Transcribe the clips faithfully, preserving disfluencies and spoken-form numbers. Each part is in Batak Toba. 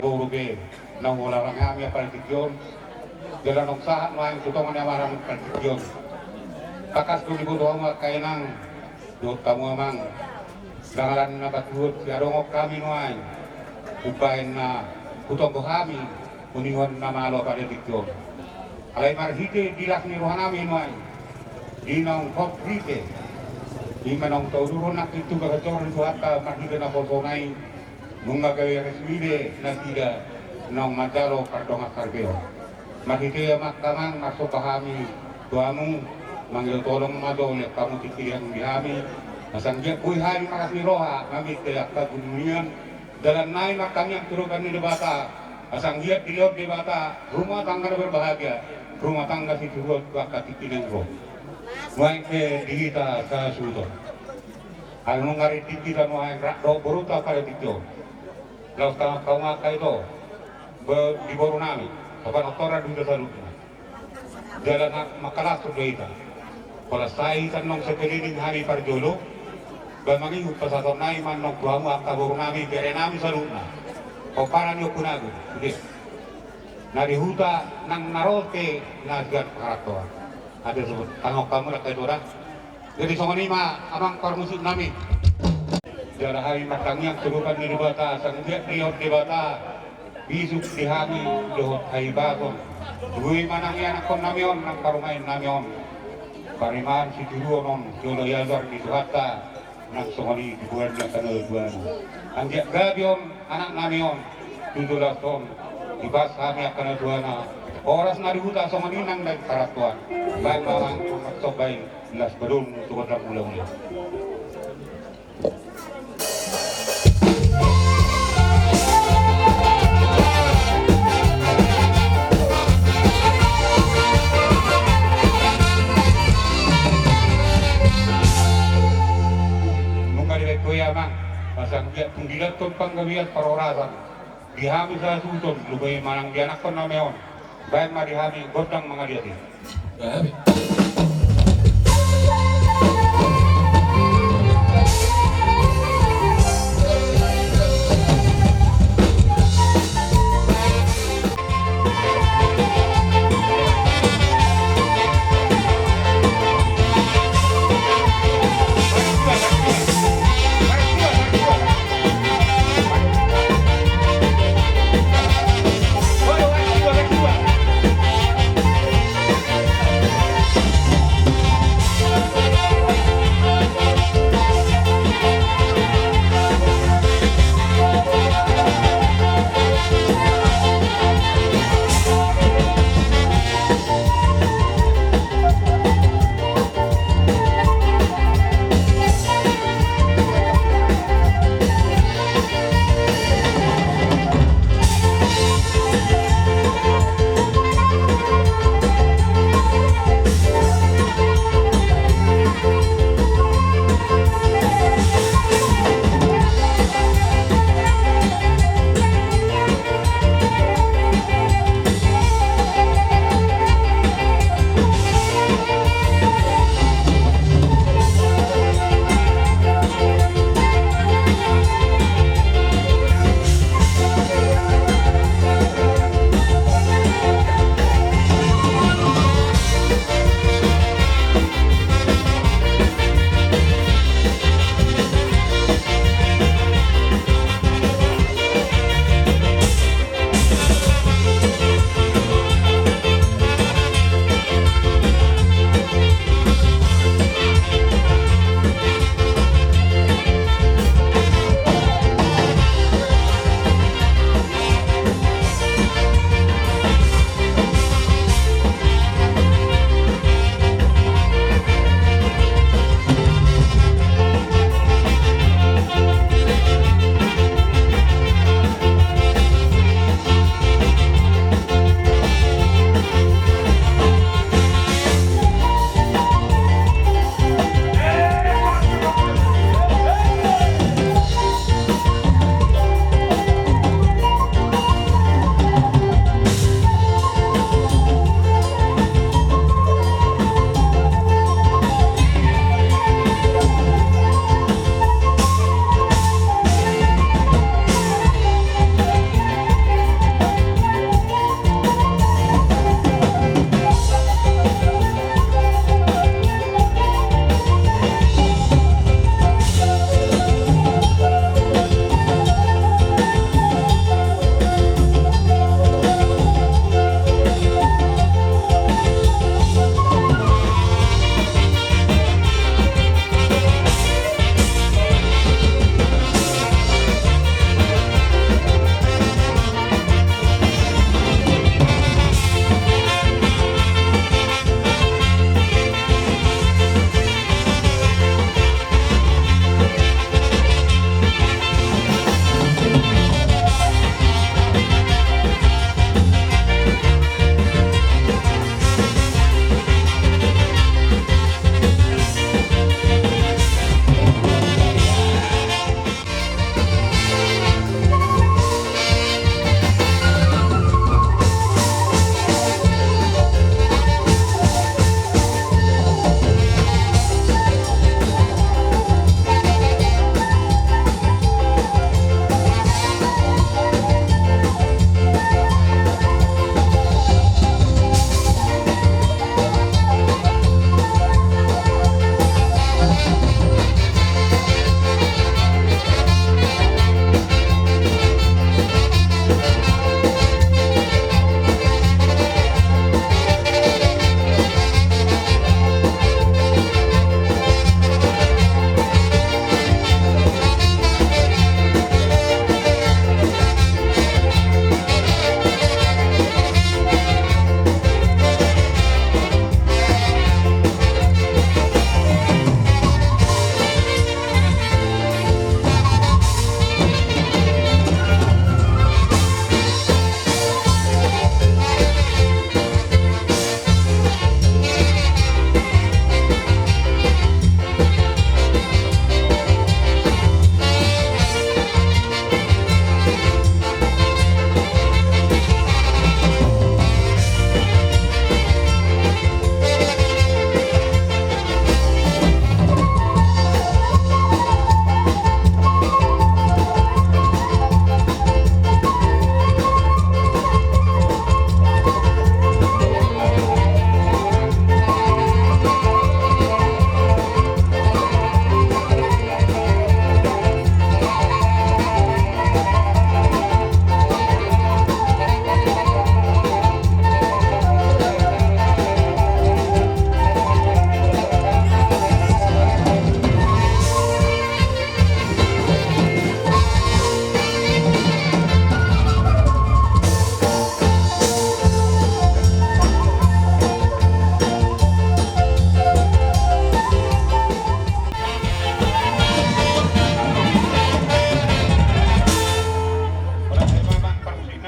Boru pe na huola hami angka partingkian. Jala naung sahat ma hami tu tonga ni amang partingkian. Tangkas do diboto hamu angka inang dohot hamu amang. Ndang ala ni na patuhot siadongan hami nuaeng. Umbahen na hutonggo hami unihon na malo partingkian. Alai marhite di las ni roha nami nuaeng, di naung hot hite, di naung tauduron nangkin tu bagasan ni Tuhanta marhite naposona i, nunga gabe resmi nasida naung manjalo pardongan saripeon. Marhite i ma amang marsomba hami tu hamu, mangido tolong ma jo hamu tingki di hami, asa anggiat boi hami marlas ni roha mamite angka gulmian, dalan nami martangiang tu adopan ni Debata, asa anggiat dilehon Debata rumah tangga na berbahagia, rumah tangga sitiruon tu angka tingki na ro. Nuaeng pe di hita sasuhuton. Alai nunga rintik hita nuaeng rap dohot borunta partingkian. Laos tangkas hamu angka ito, di boru nami, sopan torang di huta saluhutna. Jala na mangkalashon do hita. Pola sai tannong sekeliling hami parjolo, ba mangihut pasahaton nami ma annon tu hamu angka boru nami, bere nami saluhutna. Pomparan ni Ompu Nagung, sude. Na di huta nang na ro pe na sian parhalatoan. Ate so, tangkas hamu angka ito da. Jadi songon i ma amang parmusik nami. Jala hami martangiang tu adopan ni Debata, asa anggiat dilehon Debata bisuk di hami dohot hahipason. Boi ma nang ianakkon nami on, nang parumaen nami on, parimahan sitiruon on, jolo diajar ni Tuhanta, nang songon i di boan ni angka na tuana. Anggiat gabe on anak nami on, tu joloan on, dipas hami angka na tuana. Horas na di huta songon i nang di parhalatoan. Baen ma amang somba i. Las balum tu gondang mula-mula. Nunga dibaen ho i amang, asa anggiat tung didathon panggabean parhorasan di hami sasuhuton, lumobi ma nang di anakkon nami on. Baen ma di hami gondang mangaliat i.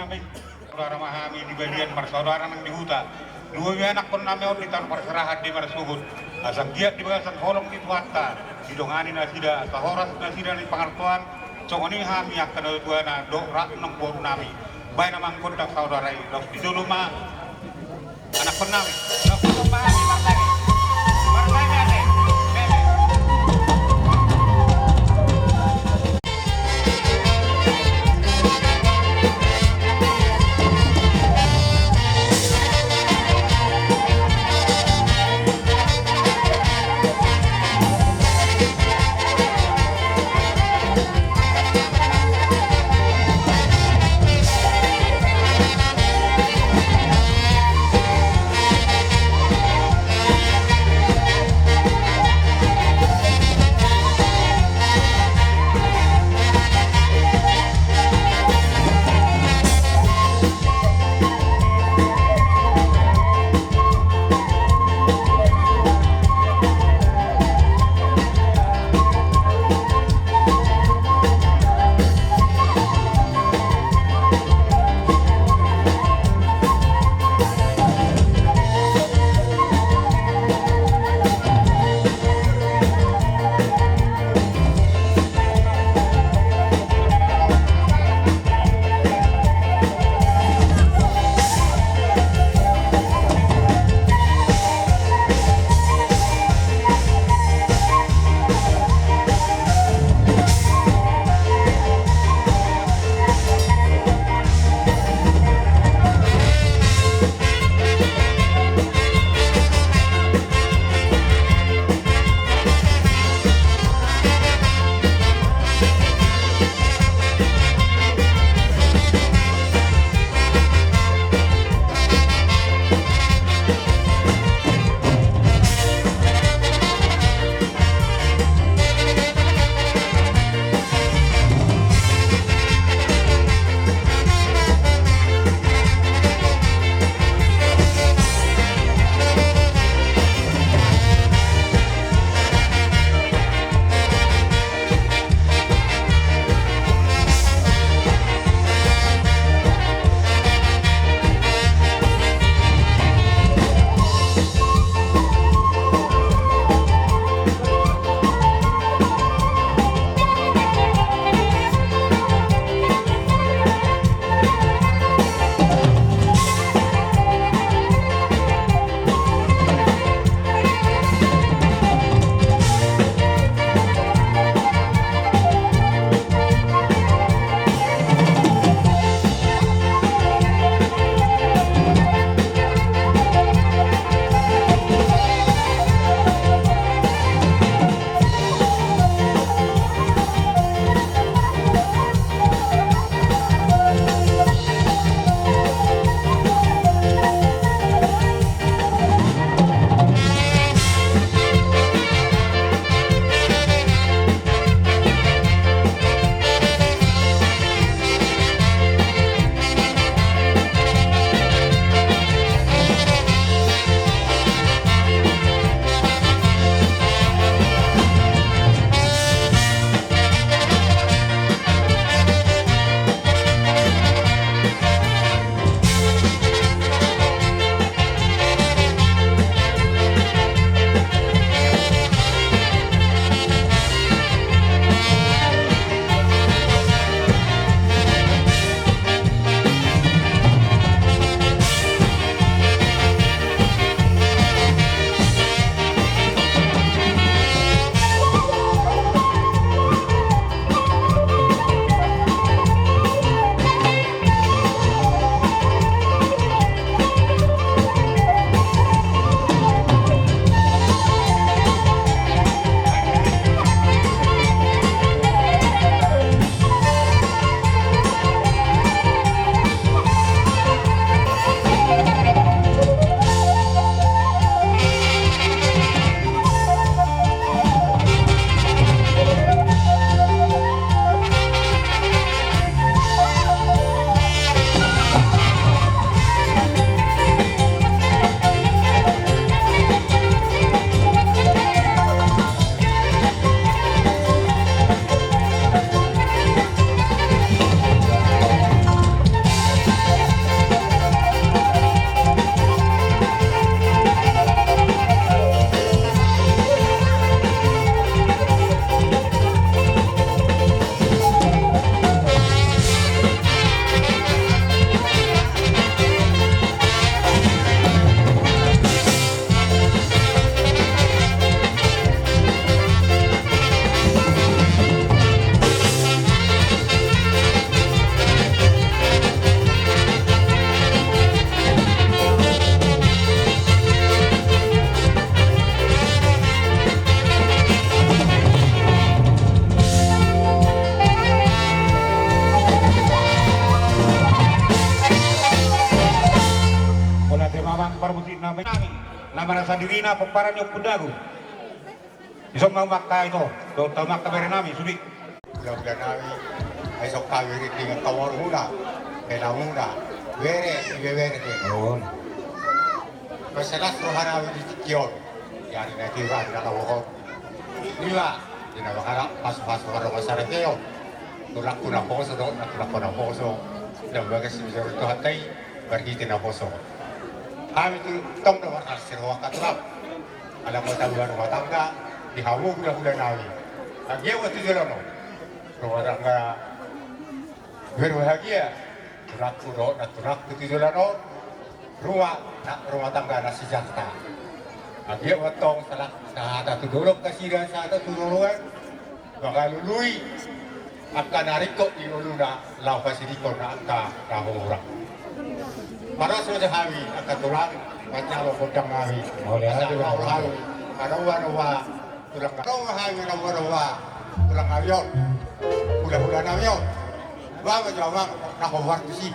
Saudara ma hami di balian, marsaudara nang di huta. Dua ma anakkon nami on di tano parserahan di marsogot. Asa anggiat di bagasan holong ni Tuhanta, didongani nasida, asa horas nasida di pangarantoan. Songon i hami angka na tuana dohot rap nang boru nami. Baen ma gondang saudara i, laos di jolo ma anakkon nami. Laos tong ma hami marlege. Marlege ate. Lele. Nami, na marasa dirina pomparan ni Ompu Dago. Dison ma umangka ito, dohot umangka bere nami, sude. Hulahula nami, ai songon hami ringgit kamarmuna, penamuna, bere, ibebere, pe. On. Mansai las roha nami di tingki on. Di ari na tua, di na laho on. Ima, di na mangharap, pasu-pasu, marrongan sareteon. Tulangku naposo, dohot na tulangku naposo. Na bagas ni joro Tuhanta i, marhite naposo. Hami tu tong do marlas ni roha angka tulang. Ala mata dua rumah tangga, di hamu hulahula nami. Anggiat ma tu joloan on. Rumah tangga berbahagia. Tulangku dohot na tulangku tu joloan on. Rumah, na, rumah tangga na sejahtera. Anggiat ma tong sahat, sahata tu dolok nasida, sahata tu toruan. Mangalului angka na ringkot di ngoluna laho pasidingkon angka na hurang. Mauas ma jo hami angka tulang, manjalo gondang nami. Mauliate ma jo hami. Manaua-naua tulang, manaua hami, manaua-naua tulang nami on. Hulahula nami on. Baen ma jo amang na hombar tusi.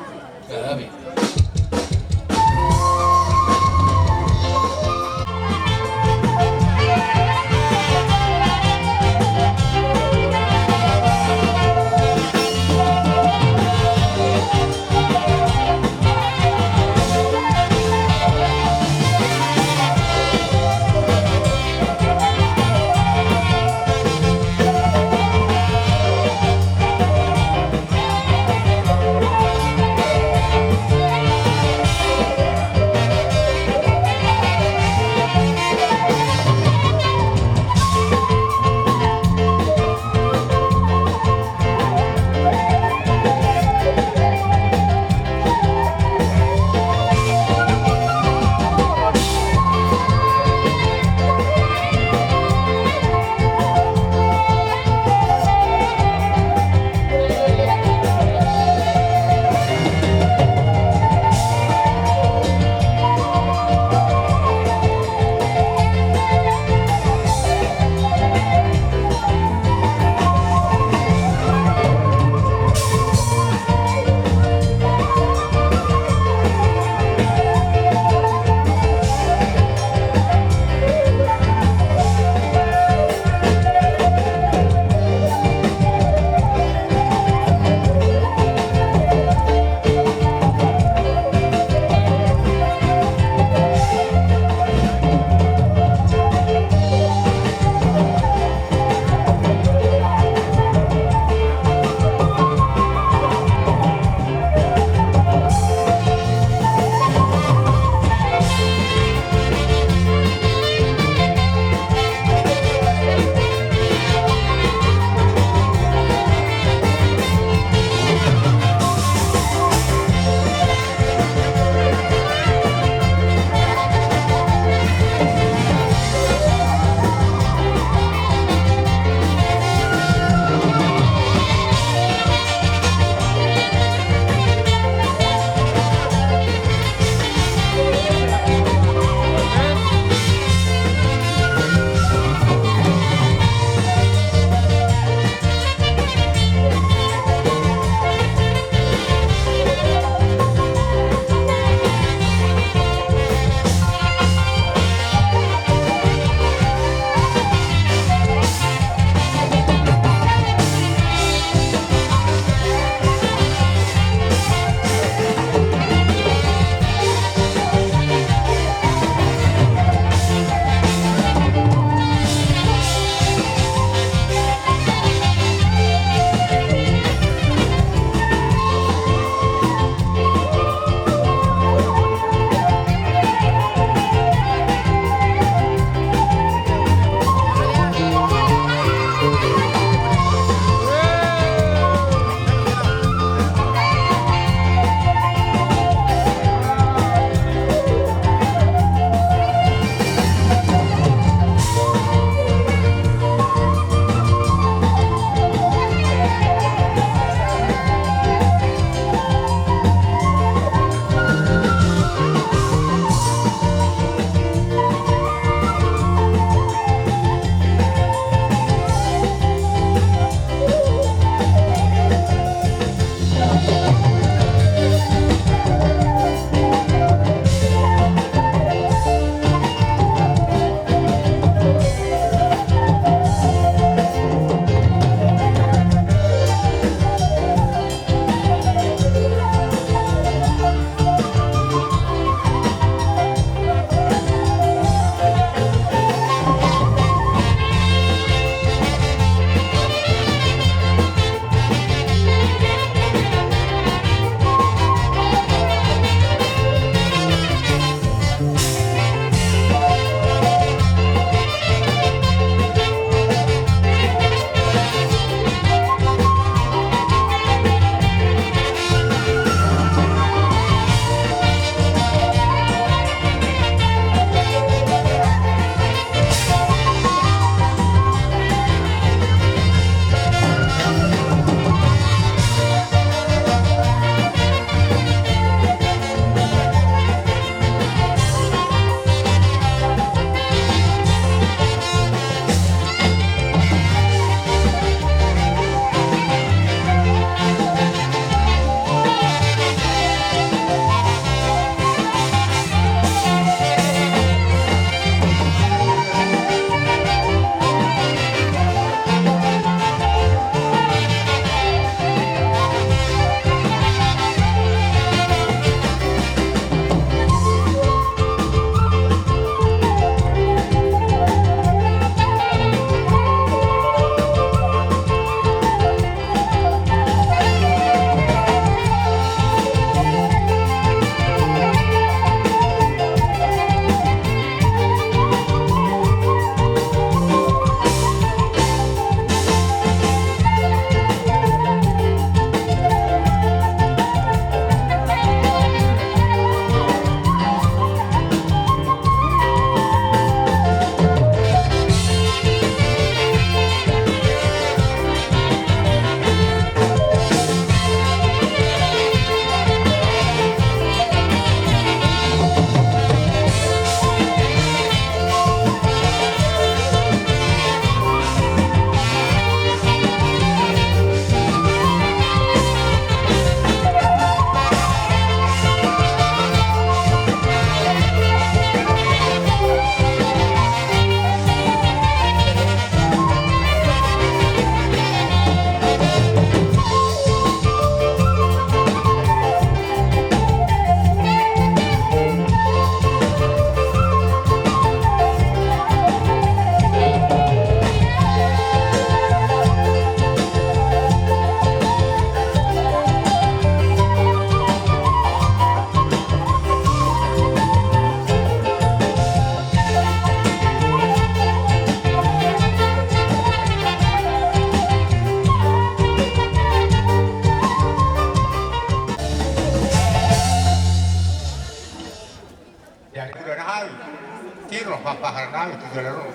Siro papaharan nami tu jolo ro.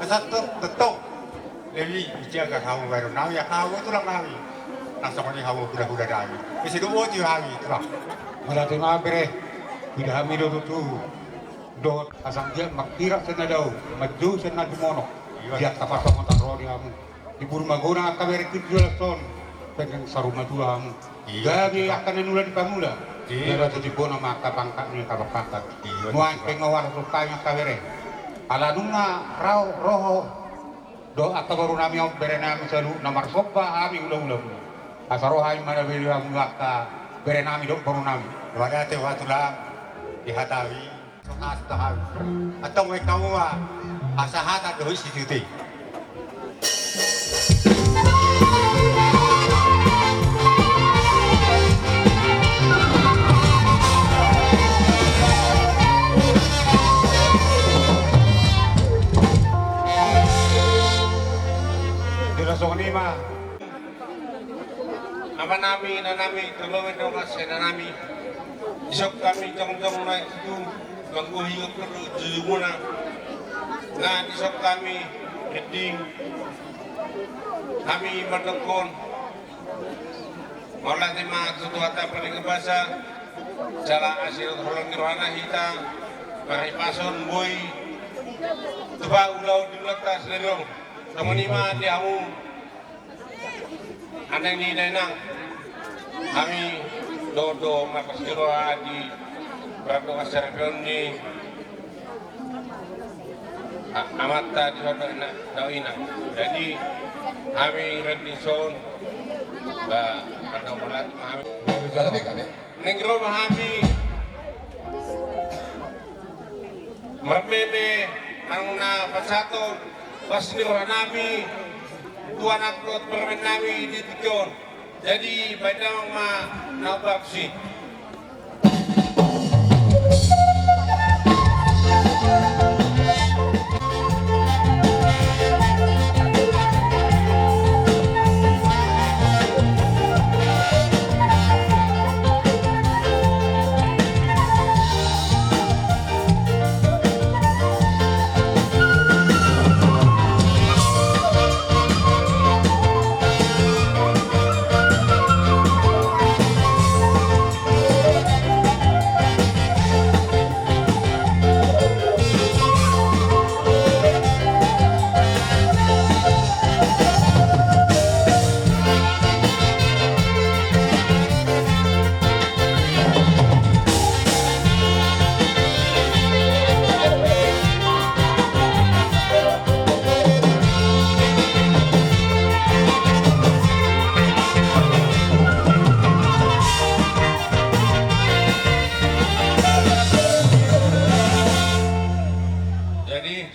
Asa tong, tong. Lebih ijaga hamu baru nami, ya hamu tulang nami. Langsung ni hamu kuda-kuda nami. Isi do boti hami tulang. Mauliate ma bere. Tidak hami do tu. Dohot asa dia makirak sian na dao, manjou sian na jumonok. Iya. Dia tapasongotan ro di hamu. Di buru magodang angka bere tu jolo son. Penggeng saur matua hamu. Iya. Gabe angka na nula di pangula. Iya. Gabe tu di bona ma angka pangkat ni angka pangkat. Iya. Nuaeng pe nga wara tu hami angka bere. Ala nunga rao roho. Dohot angka boru nami on bere nami saluhutna marsomba hami hula-hula. Asa ro hami manabeli hamu angka bere nami dohot boru nami. Mauliate ma tulang di hatamu. Antong ma i hamu ma, asa hata do i situtu. Jolo songon i ma. Amanami, inanami, tolomen dongan sainanami. Dison hami jongjong na tutu manggohi gokhon jujumuna. Na dison hami rinding. Hami mandokkon. Mauliate ma tu Tuhanta pardenggan basa. Jala asi dohot holong ni rohana hita. Marhipason boi. Tupa ulaon di ulaonta sadari on. Songon i ma di hamu. Anak ni dainang, hami dohot do marpasiroha di pardongan saripeon ni a-, amanta di son dohot ina, dohot inang. Jadi hami rap di son, ba, pardongan hami. Naeng ro ma hami marmeme, nang na pasahathon basa ni rohanami tu anak dohot parumaennami di tingki on. Jadi baen damang ma na umbapsi. Jadi,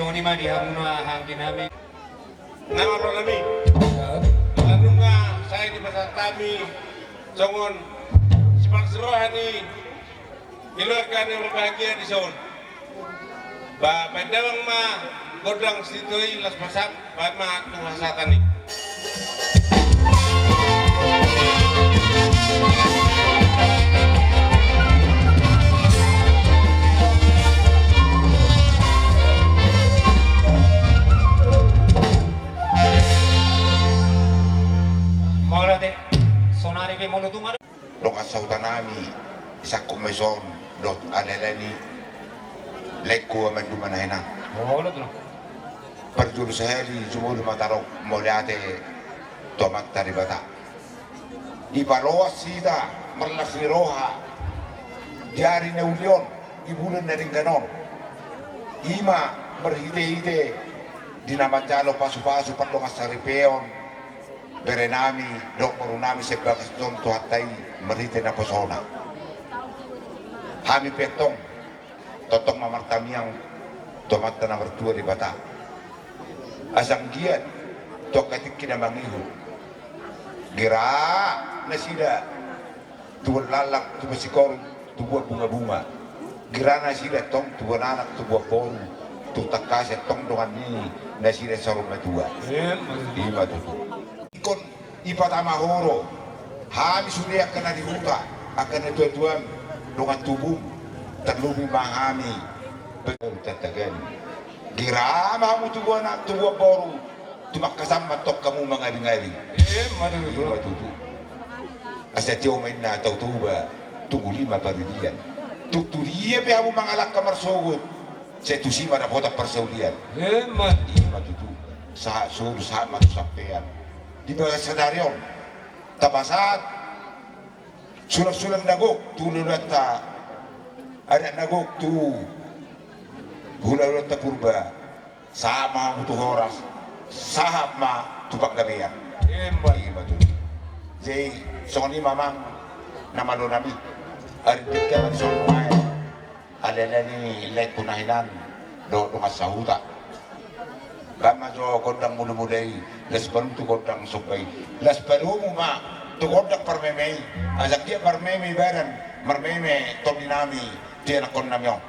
Songon i ma di hamuna anggi nami. Na marroha nami. Lalu nga sai dipasahat hami songon sipalas ni roha ni keluarga na berbahagia di son. Ba, baen damang ma gondang sititi i, laos pasahat ma tu hasahatan i. Mauliate, sonari pe molo tung adong dongan sahuta nami, sangkut ma i son dohot ale-ale ni laengku Amanda Manainang. Olo, tulang. Parjolo sahali jumolo ma tarok mauliate tu Amanta Debata. Dipaloas hita marlas ni roha di ari na uli on, di bulan na denggan on. I ma marhite-hite di na manjalo pasu-pasu pardongansaripeon bere nami dohot boru nami sian bagas on tu hata i marhite naposona. Hami pe antong tongtong ma martangiang tu Amanta na martua Debata. Asa anggiat tu angka tingki na mangihut gera nasida tubuan laklak, tubuan sikoru, tubuan bunga-bunga. Gera nasida antong tubuan anak, tubuan boru, tung tangkas antong dongan ni nasida saur matua. Ima tutu. Ingkon ipatama ho do hami sude angka na di huta, angka na tua-tuam, dongan tubum, tarlumobi ma hami pe-, tagani. Gera ma hamu tubuan anak, tubuan boru, tumangkasan ma antong hamu mangabi-ngabi. Ima tutu. Asa tio ma inna tau Toba, tu guli ma paridian. Tung tu dia pe hamu mangalangka marsogot, sai tusi ma dapotan parsaulian. Ima tutu. Sahat solu, sahat ma tu sampean. Di bagasan sadari on tapasahat sulang-sulang na gok tu hulahulanta adat, na gok tu hulahulanta Purba. Sahat ma hamu tu horas, sahat ma tu panggabean. Ima tutu. Jadi songon i ma amang na malo nami. Ari dengke ma di son nuaeng, ale-ale ni laengku na hinan dohot dongan sahuta. Baen ma jo gondang mula-mula i, laos padomu tu gondang somba i, laos padomu ma tu gondang parmeme i. Asa anggiat marmeme badan, marmeme tondi nami di anakkon nami on.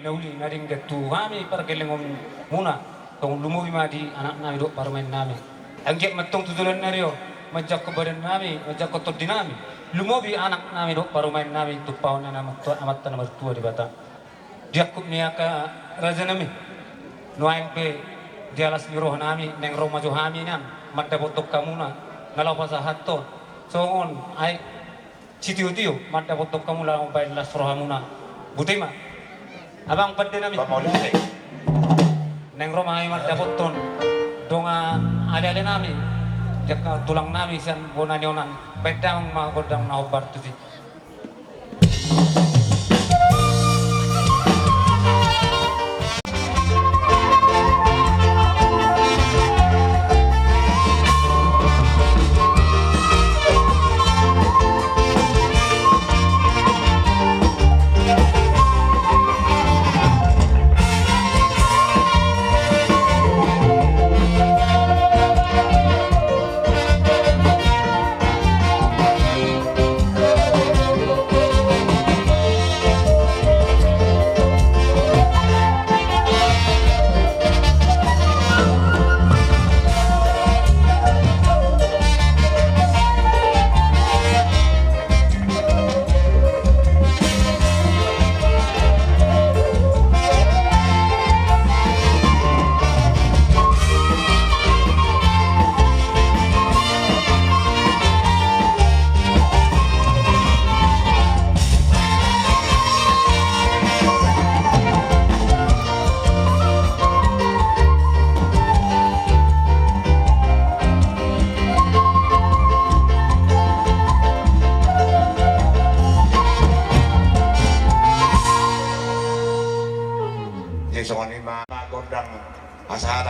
Na uli na denggan tu hami pargellengonmuna, tong lumobi ma di anak nami dohot parumaen nami. Anggiat ma tong tu joloan ni ari on manjangkon badan nami, manjangkon tondi nami, lumobi anak nami dohot parumaen nami tumpahon ni Amanta na martua Debata. Di angkup ni angka raja nami, nuaeng pe di alas ni roha nami naeng ro ma jo hami nian mandapothon hamuna na laho pasahathon songon aek sitio-tio mandapothon hamu laho mambahen las rohamuna. Botima. Amang pande nami. Naeng ro ma hami mandapothon dongan ale-ale nami, jangka tulang nami sian bona ni onan. Baen damang ma gondang na hombar tusi.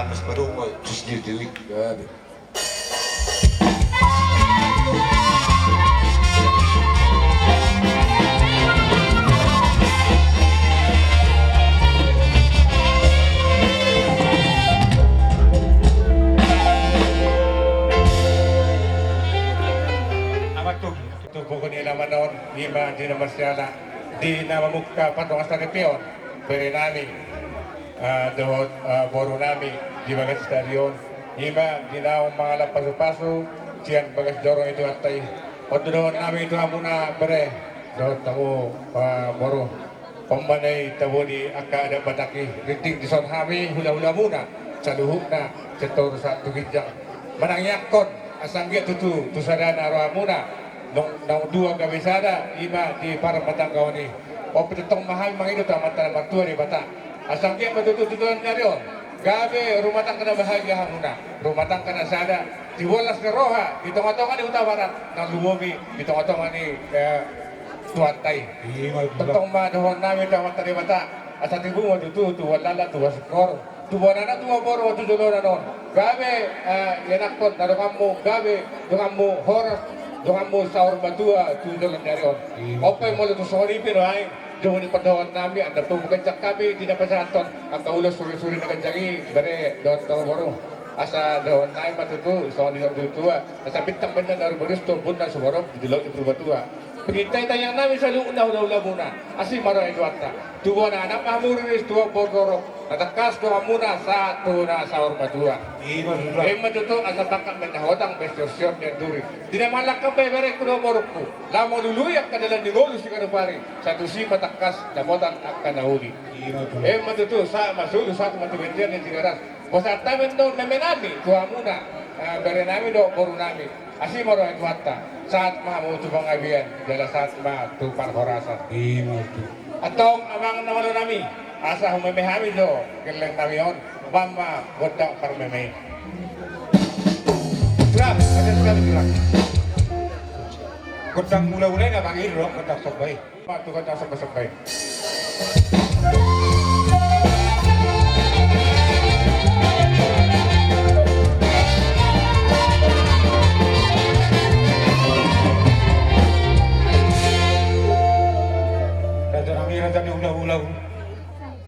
Atas padung, oi, sus, di, di, di. Amat tu, tu pokok ni laman on, ima di na marsiala, di na mamungka pardongan saripeon, bere nami. Ah, dohot, ah, boru nami di bagas sadari on, ima di naung mangalap pasupasu sian bagas joro ni Tuhanta i. On do dohonon nami tu hamuna bere dohot hamu, ah, boru. On ma na i tabo ni angka adat Batak i, rinting dison hami hulahulamuna saluhutna, sian toru sahat tu ginjang, manangiangkon asa anggiat tutu tu sadana rohamuna. Naung, naung dua gabe sada, ima di parmatanggaon i. On pe tongtong ma hami mangido tu Amanta na martua Debata, asa anggiat ma tutu tu joloan ni ari on gabe rumah tangga na bahagia hamuna, rumah tangga na sada, tibolas ni roha di tongatonga ni Hutabarat, na lumobi di tongatonga ni, eh, Tuhanta i. Ima tutu. Tongtong ma dohonon nami tu Amanta Debata, asa tibu ma tutu tu, tu boan laklak, tu boan singkoru, tu boan anak, tu boan boru, tu joloan on. Gabe, eh, ianakhon na donganmu, gabe donganmu horas, donganmu saur matua tu joloan ni ari on. Ima. On pe molo tung songon i pe nuaeng, dung i pandohan nami, andor tubu ganjang hami di na pasahathon angka ulos surisuri na ganjang i, bere dohot hamu boru. Asa dohonon nami ma tutu songon i, songon i tua, asa bintang bintang na rumborius tu ombun na sumorop di dolok ni Purbatua. Pinangido tangiang nami saluhutna hulahulamuna, asi ma roha ni Tuhanta. Tu boan anak ma hamu riris, tu boan boru na tangkas donganmuna sahat tu na saur matua. Ima tutu. Ima tutu, asa pangkat ma na hotang, bahen siorsior nian duri. Di na mangalangka bahen berengku dohot borungku, laho mangalului angka dalan ni ngolu siganup ari, sai tusi ma tangkas dapotan angka na uli. Ima tutu. Ima tutu, sahat ma solu, sahat ma tu bontean ni Tigaras. Pasahat hami do meme nami tu hamuna, eh, bere nami dohot boru nami. Asi ma roha ni Tuhanta, sahat ma hamu tu panggabean, jala sahat ma tu parhorasan. Ima tutu. Antong amang na malo nami, asa humeme hami do gelleng nami on, bahen ma gondang parmeme i. Gerak, ada sekali gerak. Gondang hulahula i na pangido, gondang somba i. Patukan na somba-somba i. Raja nami, raja ni hulahula.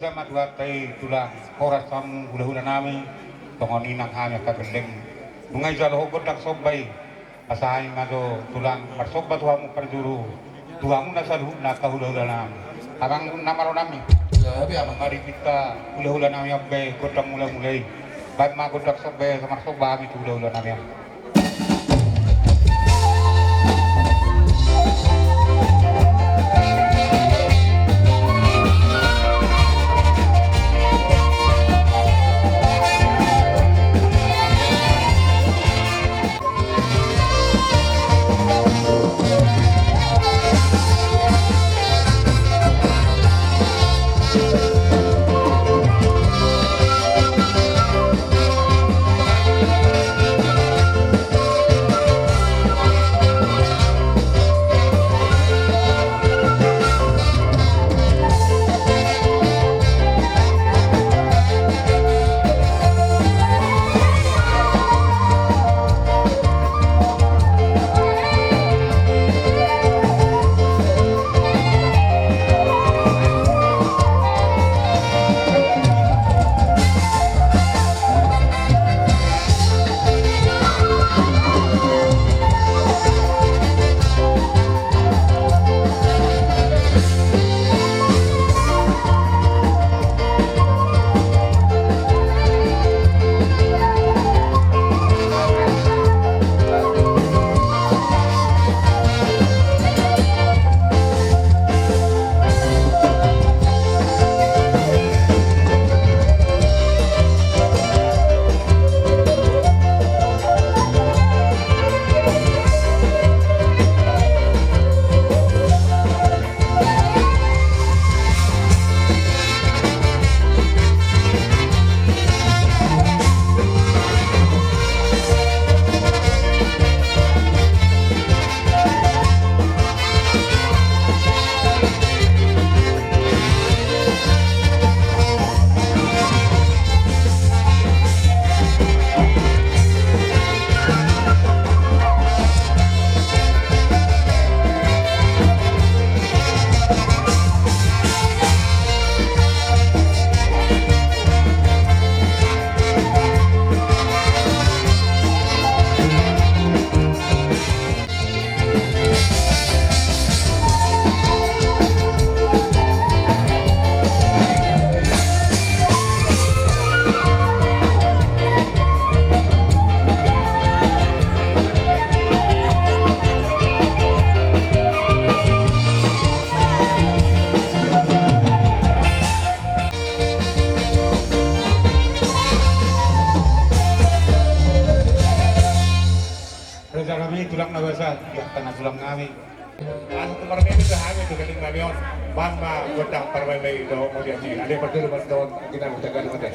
Sama dua tai tulang horas hamu hulahula nami. Tongon inang hami angka gelleng. Nunga ijalo ho gondang somba i. Asa hami ma jo tulang marsomba tu hamu parjuru, tu hamuna saluhutna angka hulahula nami. Amang na malo nami. Gabe amang. Mari hita hulahula nami, ambe gondang mulamula i. Bahen ma gondang somba i, marsomba hami tu hulahula nami, amang. Na basa, ya, tangkas ulang nami. Anu, marmeme do hami tu galing nami on. Bang ma gondang parmeme i do modian ni. Ade, parjolo ma do, ina uta galu mate.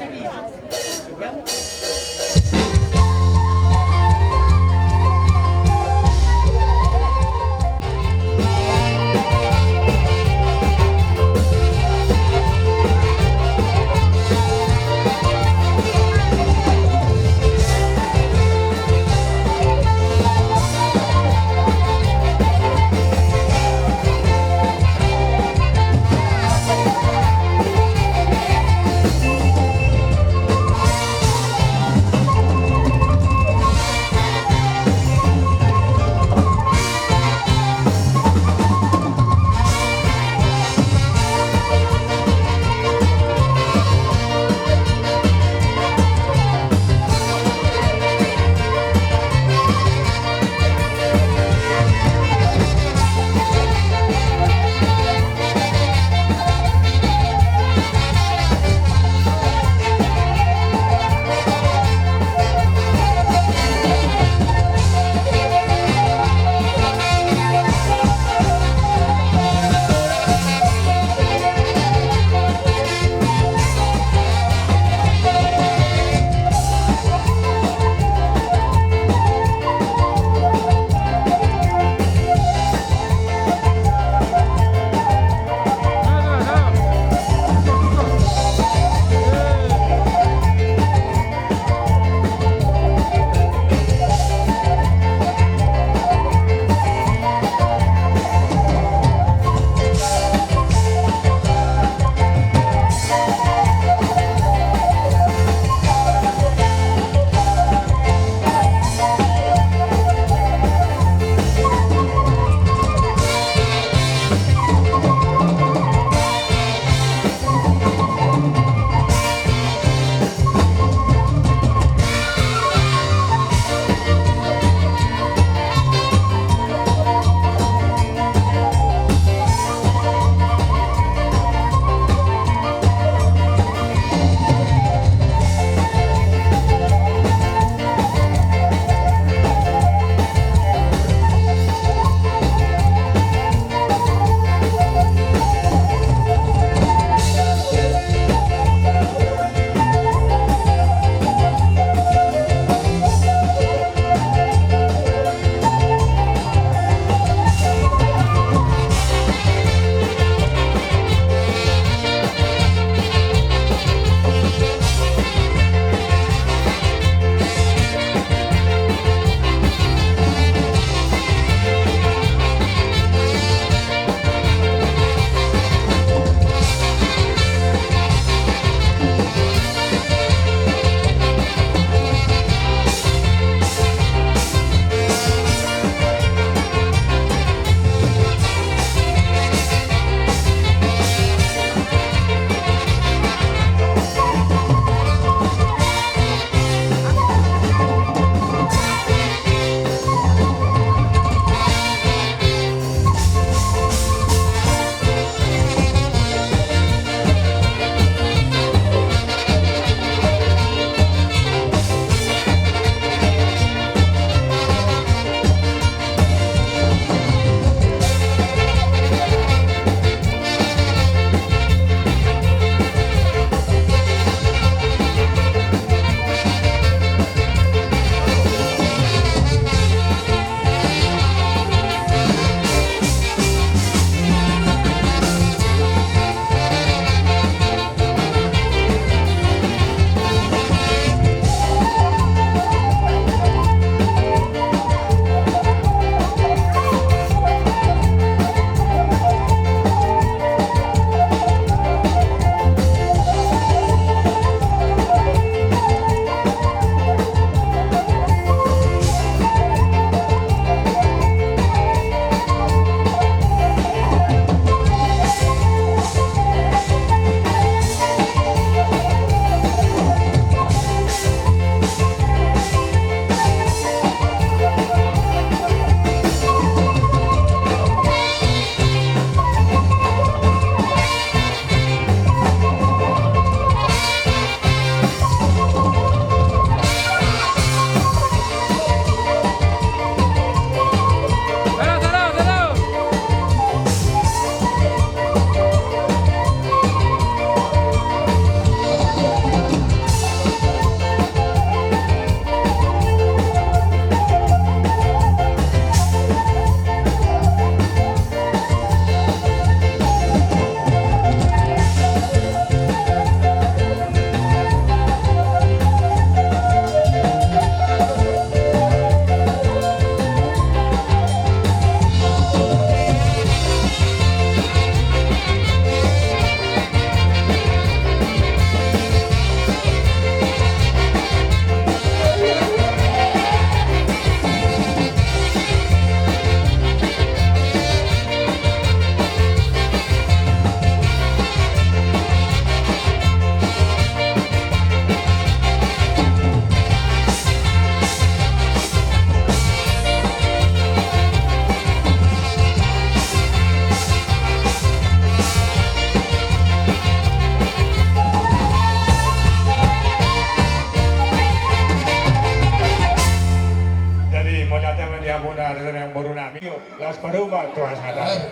Dari yang baru nami, yuk, las pada ubah tuh, Mas Hatta.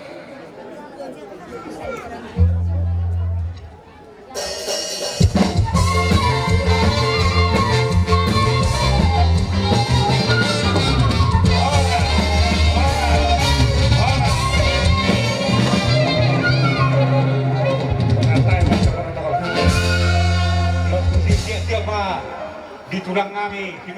Di tulang nami, di